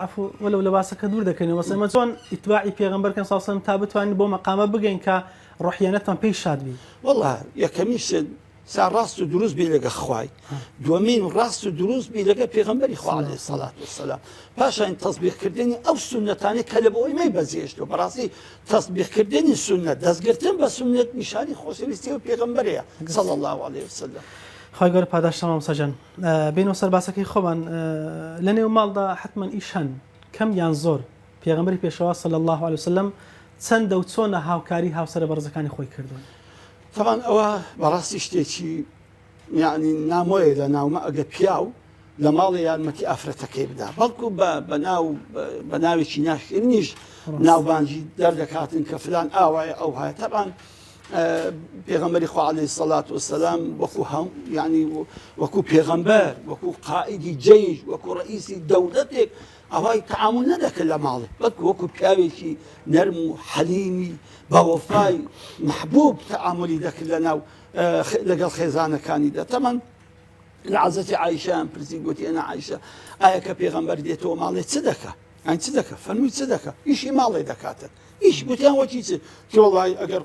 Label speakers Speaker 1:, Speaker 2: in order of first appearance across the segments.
Speaker 1: عەفو وەلەو لە باسەکە دوور دەکەینەوە بەس ئێمە چۆن ئیتباعی پێغەمبەر کەن صلی الله تا بتوانین بۆ مەقامە بگەین کە ڕۆحیانەتمان پێی شاد بی.
Speaker 2: وەڵا یەکەمین شت سا ڕاست و دروست بی لەگە خوای دووەمین ڕاست و دروست بی لەگە پێغەمبەری خوا علیه الصلاة والسلام پاشان تەسبیح کردنی ئەو سوننەتانەی کە لە بۆ ئێمەی بەجێهێشتووە بەڕاستی تەسبیح کردنی سوننەت دەستگرتن بە سوننەت نیشانی خۆشەویستی ئەو پێغەمبەرەیە صلی الله علیه وسلم.
Speaker 1: خوای گەورە پاداشتان مامۆستا گیان. بێینەوە سەر باسەکەی خۆمان لە نێو ماڵدا حتمما ئیش هەن کەم یان زۆر پێغەمبەری پێشەوا صلی الله علیه وسلم چەندە و چۆنە هاوکاری هاوسەرە بەڕێزەکانی خۆی کردوون؟
Speaker 2: تەبان ئەوە بەڕاستی شتێکی یعنی نامۆیە لە ناومە ئەگە پیاو لە ماڵێ یارمەتی ئافرەتەکەی بدا بەڵکو بە بەناو بە ناوێکی ناشرینیش ناوبانگی دەردەکاتن کە فلان ئاوایە ئەو هاە تەبان پێغەمبەری خوا عەلەیهی سەڵات وسەلام وەکو هەم یعنی وەکو پێغەمبەر وەکو قائیدی جەیش وەکو ڕئیسی دەوڵەتێک ئەوای تەعامول نەدەکرد لە ماڵێ بەڵکو وەکو پیاوێکی نەرم و حەلیمی بەوەفای محبوب تەعاملی دەکرد لە ناو لەگەڵ خێزانەکانیدا تەمان لە عەزەتی عیشیان پرسی گوتی ئەنا عیشە ئایا کە پێغەمبەر دێتەوە ماڵێ چ دەکا ئەین چ دەکا فەرمووی چ دەکا ئیشی ماڵێ دەکاتن ئیش گوتیان وەکی چ تۆڵای ئەگەر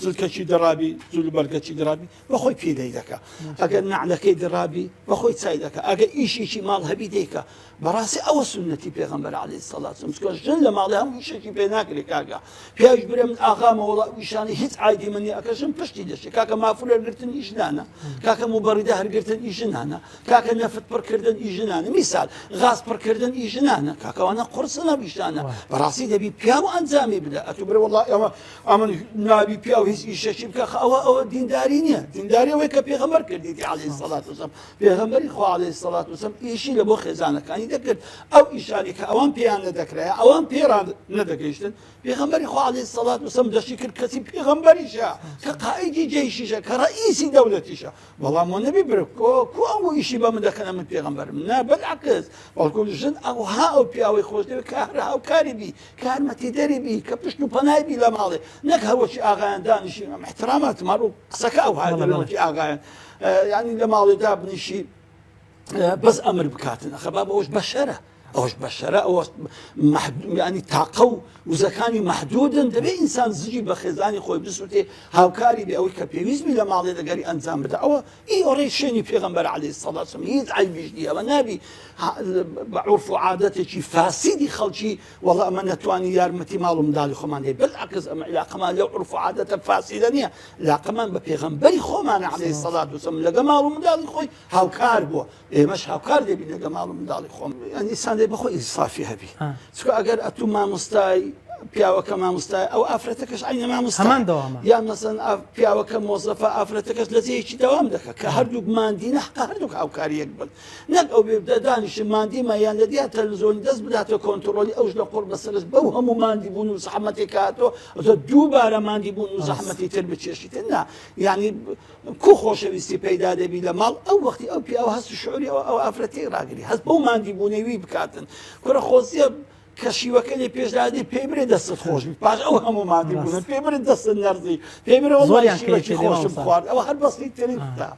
Speaker 2: جلکەکی دەڕابی جل بەرگەکی دڕابی بەخۆی پێ دەی دەکا ئەگەر نعلەکەی دڕابی بەخۆی چای دەکا ئەگەر ئیشێکی ماڵ هەبی دەیکا بەڕاستی ئەوە سوننەتی پێغەمبەر عەلەیهی سەڵات وسلام چونکە ژن لە ماڵێ هەموو ئیشێکی پێ ناکرێ کاکە پیاویش برێ من ئاغامە وەڵا ئەو ئیشانە هیچ عایدی من نییە ئەکە ژن پشتی دەشێ کاکە مافور هەرگرتن ئی ژنانە کاکە موبەڕیدە هەرگرتن ئی ژنانە کاکە نەفت پڕکردن ئی ژنانە میسال غاز پڕکردن ئی ژنانە کاکە ئەوانە قورسن ئەو ئیشانە بەڕاستی دەبی پیاو ئەنجامی بدە ئەتوو برێ وەڵا ئەوە ئەمن نابی پیاو هیچ ئیشەکی بکە خە ئەوە ئەوە دینداری نییە دینداری ئەوەی کە پێغەمبەر کردیتی عەلەیهی سەڵات وسلام پێغەمبەری خوا عەلەیهی سەڵات وسلام ئیشی لە بۆ خێزانەکانی دەکرد ئەو ئیشانی کە ئەوان پێیان نەدەکرایە ئەوان پێڕان نەدەگەیشتن پێغەمبەری خوا عەلەیهی سەڵات وسلام دەشی کرد کەسی پێغەمبەریشە کە قائیدی جەیشیشە کە ڕئیسی دەولەتیشە بەڵام وە نەبی برێ کۆ کو ئەو ئیشی بە من دەکەن من پێغەمبەرم نا بەلعەکس بەڵکو ژن ئەوها ئەو پیاوەی خۆش دەوێت کە هەر هاوکاری بی کە یارمەتیدەری بی کە پشت و پەنای بی لە ماڵێ نەک هەروەکی ئاغایان دانیشی ئەم احتراماتم هەر قسەکە ئەو هاوەکی ئاغایان یعنی لە ماڵێ دابنیشی بەس ئەمر بکاتن ئەخە بابە ئەوش بەشەرە ئەوش بەشەرە ئەوە ینی تاقە و وزەکانی محدودن دەبێ ئینسان زجی بە خێزانی خۆی بسووتێ هاوکاری بێ ئەوەی کە پێویست بی لە ماڵێ دەگەری ئەنجام بدە ئەوە ئی ئۆڕێ شوێنی پێغەمبەر عەلەیهی سەڵات وسلام هیچ عەیبیش نییە ئەوە نابی بە عورف و عادەتێکی فاسیدی خەڵکی وەڵا ئەمە نەتوانی یارمەتی ماڵ و منداڵی خۆمان دەی بەلعەکس ئەمە عیلاقەمان لەو عورف و عادەتە فاسیدە نییە عیلاقەمان بە پێغەمبەری خۆمانە عەلەیهی سەڵات وسلام لەگە ماڵ و منداڵی خۆی هاوکار بووە ئێمەش هاوکار دەبین لەگە ماڵ و منداڵی خۆم یان ئینسان دەبێ بەخۆی ئینسافی هەبی چونکە ئەگەر ئەتوو مامۆستای پیاوەکە مامۆستای ئەو ئافرەتەکەش عینە مامۆستا
Speaker 1: هەمان دەوامە
Speaker 2: یان مەسەن پیاوەکە مۆزەفە ئافرەتەکەش لە جێیەکی دەوام دەکا کە هەردووک ماندینە حەقە هەردووک هاوکاری یەک بن نەک ئەو بێ دانیشن ماندیمە یان لە دیار تەلەڤزیۆنی دەست بداتە کۆنتڕۆلی ئەوش لە قوڕ بەسەرش بەو هەموو ماندی بوون و زەحمەتێک هاتۆ دووبارە ماندی بوون و زەحمەتی تر بچێشیتن نا یعنی کو خۆشەویستی پەیدا دەبی لە ماڵ ئەو وەختی ئەو پیاوە هەست و شعوری ئەو ئەو ئافرەتەی ڕاگری هەست بەو ماندی بوونەی وی بکاتن کورە خۆزیە کە شیوەکە لێ پێشدادی پێی برێ دەستت خۆش بی پاش ئەو هەموو ماندی بوونە پێی برێ دەستت نەرزی پێی برێ وەڵڵاهی
Speaker 1: زۆریان
Speaker 2: شیوەکی
Speaker 1: کەیفی دێ
Speaker 2: خۆشم
Speaker 1: مامۆستا.
Speaker 2: خوارد ئەوە هەر بەسیترین شتە.